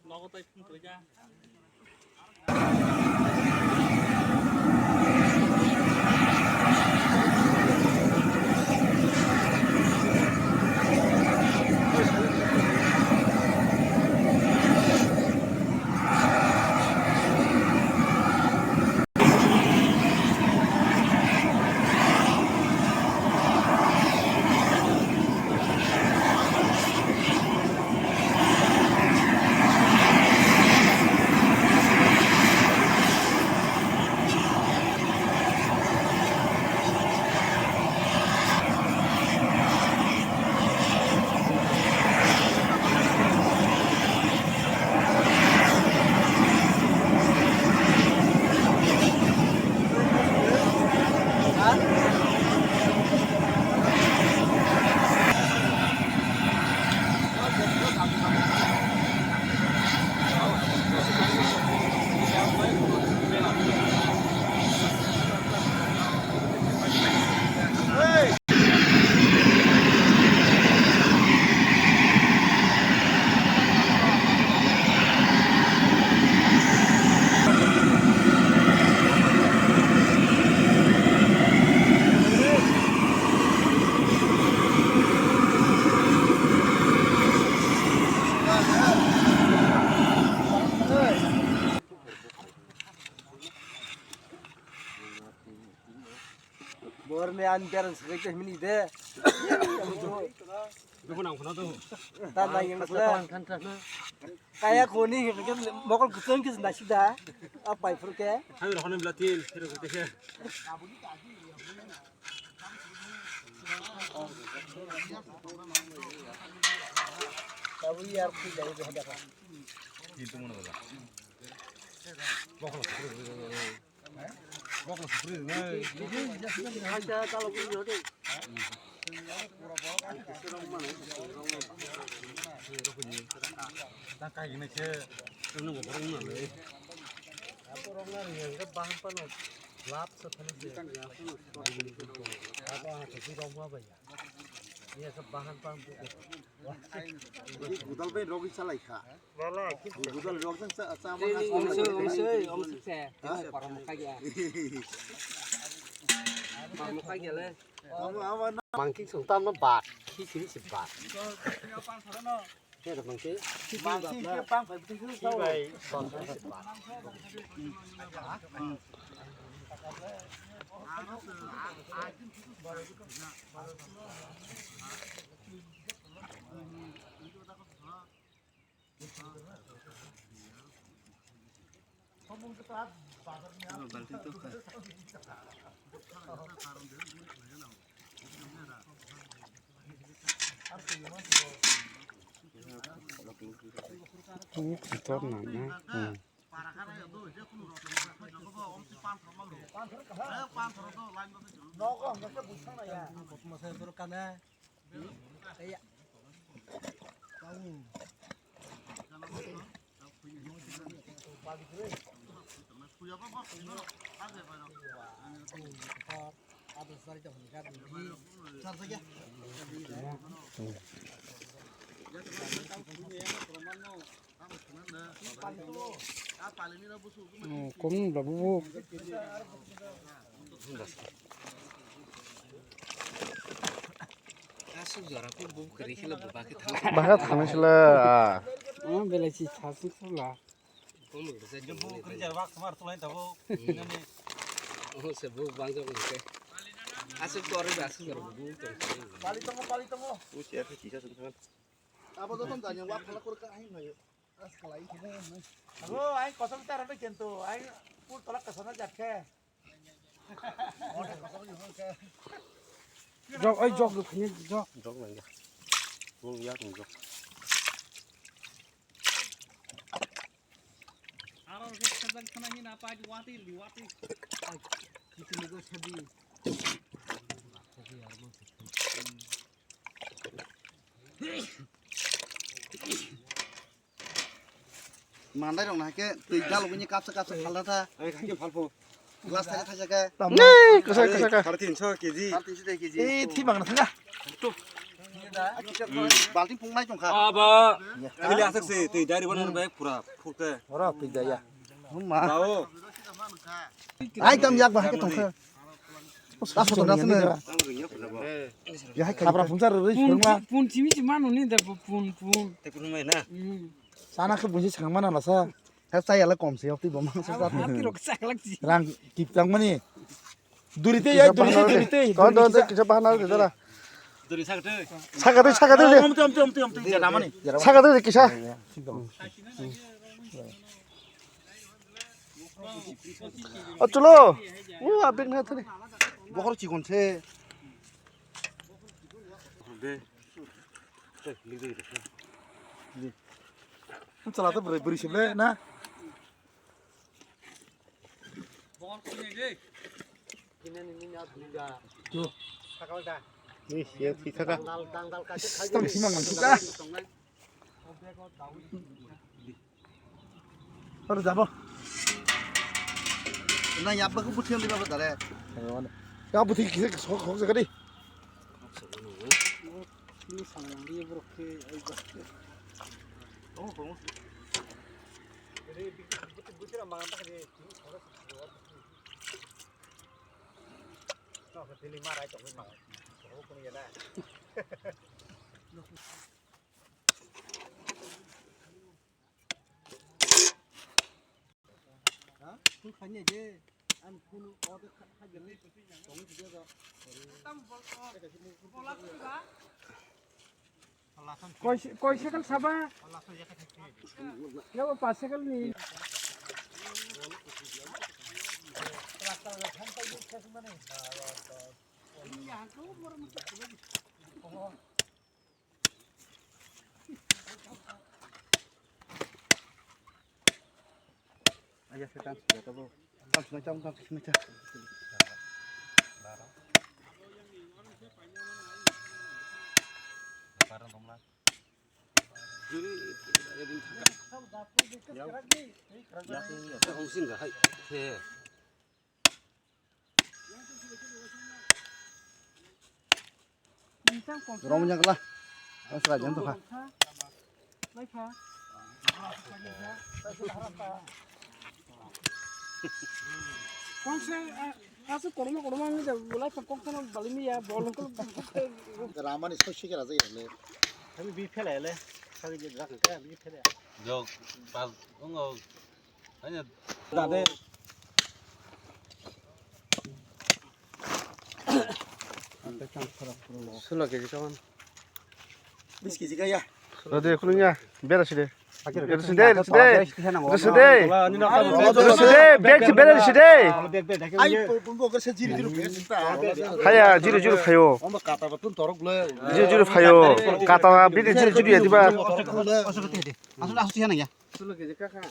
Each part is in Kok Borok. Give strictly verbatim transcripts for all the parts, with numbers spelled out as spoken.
Nogo tei phung twi ya. Borni ani berang sakai teh mini de. Dukun ang khuna tu. Tar nai yang khuna. Kaya khoni mokol kutung kis nasi da. Apai furke. Hai rohon blatin, hai rohon te. Tabu yar khi jai jai da. Gudal bai rogwi chalai kha. Gudal rok jang cha, cha ma. Training omsoi, omsoi, omsoi se. Ha? Paramo kagya. Paramo kagya le. Abo, abo na. Mangki sung tam no bat. Khi khi si bat. Khe da mangki. Mangki ke pang phai bwtwi sung. Khi bai bat si bat. Tok tok na na. Hmm. Oh, kom bla bubu. Asuk jora pun bubu kiri kilo buba ke thang. Baha thang sila. Oh, belai si thasuk sila. Kom bla sa. Bubu kiri jar wak samar tulai tabo. Hmm. Oh, se bubu bang jok ni se. Asuk jora asuk jora bubu. Pali tongo, pali tongo. Uchi asuk kisa sung. Abo joto jani wak phala kor ka hai nayo. As kalai kene. Abo ai kosong tar ando kento ai pur tolak kasana jakhe. Jok, ai jok, jok, jok. Jok nang ya. Bung ya jok. Aro Mandai rok na ke twi dal wini kapsa kapsa phalna tha. Ai, khaike phalpho. Glass thaja thaja ke. Nei, kwchak, kwchak. Sare tinso keji. Sare tinso de keji. Ei, thi bang na thanga. Balting phung nai tong kha. Aba. Khili asak se, twi dari bono bag pura phukte. Ora twi da ya. Hum ma. Dao. Ai, tam yak ba ke tong kha. Taso tong na sene. Ya hai khabra phung sar rwi phung ma. Pun chimi chi manu ni da pun pun. Te pun mai na. Sana khe buji chang mana lasa. Kha chayala kom se, opti bom. Tirok chaklak ji. Rang kip tang mani. Duri te ya, duri te, duri te. Kon don te kisa bahana de dara. Duri sakte. Sakate, sakate de. Om te, om te, om te, om te, jana mani. Sakate de kisa. O chulo. U abek na thani. Bohor chikon se. De. Chala to bwrwi, bwrwi se ble na. Tang simang mang suka. Aro jabo. Na yapba ko buthi andi baba dare. Ya buthi kisa sok sok jaga di. Ni salang dia bro ke ai ba. Oh, bro. Jadi buthi buthi ra mangan tak dia. No, ke tili marai tong mangan. Oh, kung ya na. Koi, koi cycle saba? Yabo pas cycle ni. Aja se tam sudah tabo. Tam sudah tam tam sudah. Romjak la. Asra jang to kha. Kongsa, ah, kasu korma korma ang ja, lai pa kongsa na balimi ya, bol ko. Ramani sosi kera jai le. Kami bi phele le. Kami je rak ka bi phele. Jog, pas, ong, ong. Dade. Sulo keji kaman. Bis keji kaya. Dade, khulung ya. Bera side. Bera side, bera side. Bera side. Bera side, bag si bera side. Ai, pun bo ke se jiri jiri. Haya, jiri jiri phayo. Om kata batun torok le. Jiri jiri phayo. Kata bini jiri jiri ya diba. Asu asu tiana ya.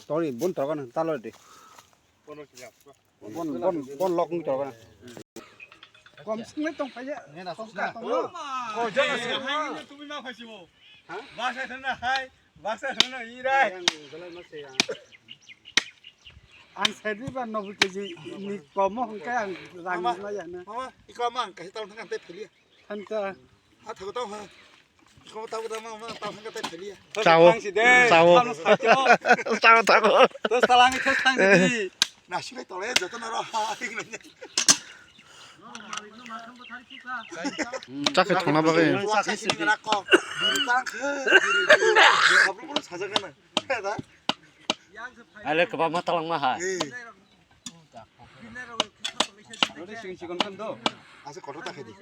Tori bon torok na talo de. Bon, bon, bon lok ni torok na. Kom sing tong phaya. Kom ka tong. Ko jana sing hai ni tumi ma phasi bo. Ha? Basa sana hai, basa sana irai. Ang sadi ba nobu keji ni komo hongkai ang rang ma ya na. Mama, iko mang kasi tal tang te pheli. Thansa. A thago tao ha. Iko tao tao ma ma tao hangka tai pheli. Chao. Tang si de. Chao. Tang si de. Chao, chao. To salang ke tang si de. Na shi bai tole joto na ro ha. Chakhe thongna bagwi. Chakhe sini ngana ko. Biri tang khe. Biri, biri. Abro bro saja kana. Ada. Ale kebab ma talang ma ha. Eh. Asa kotor ta khe di.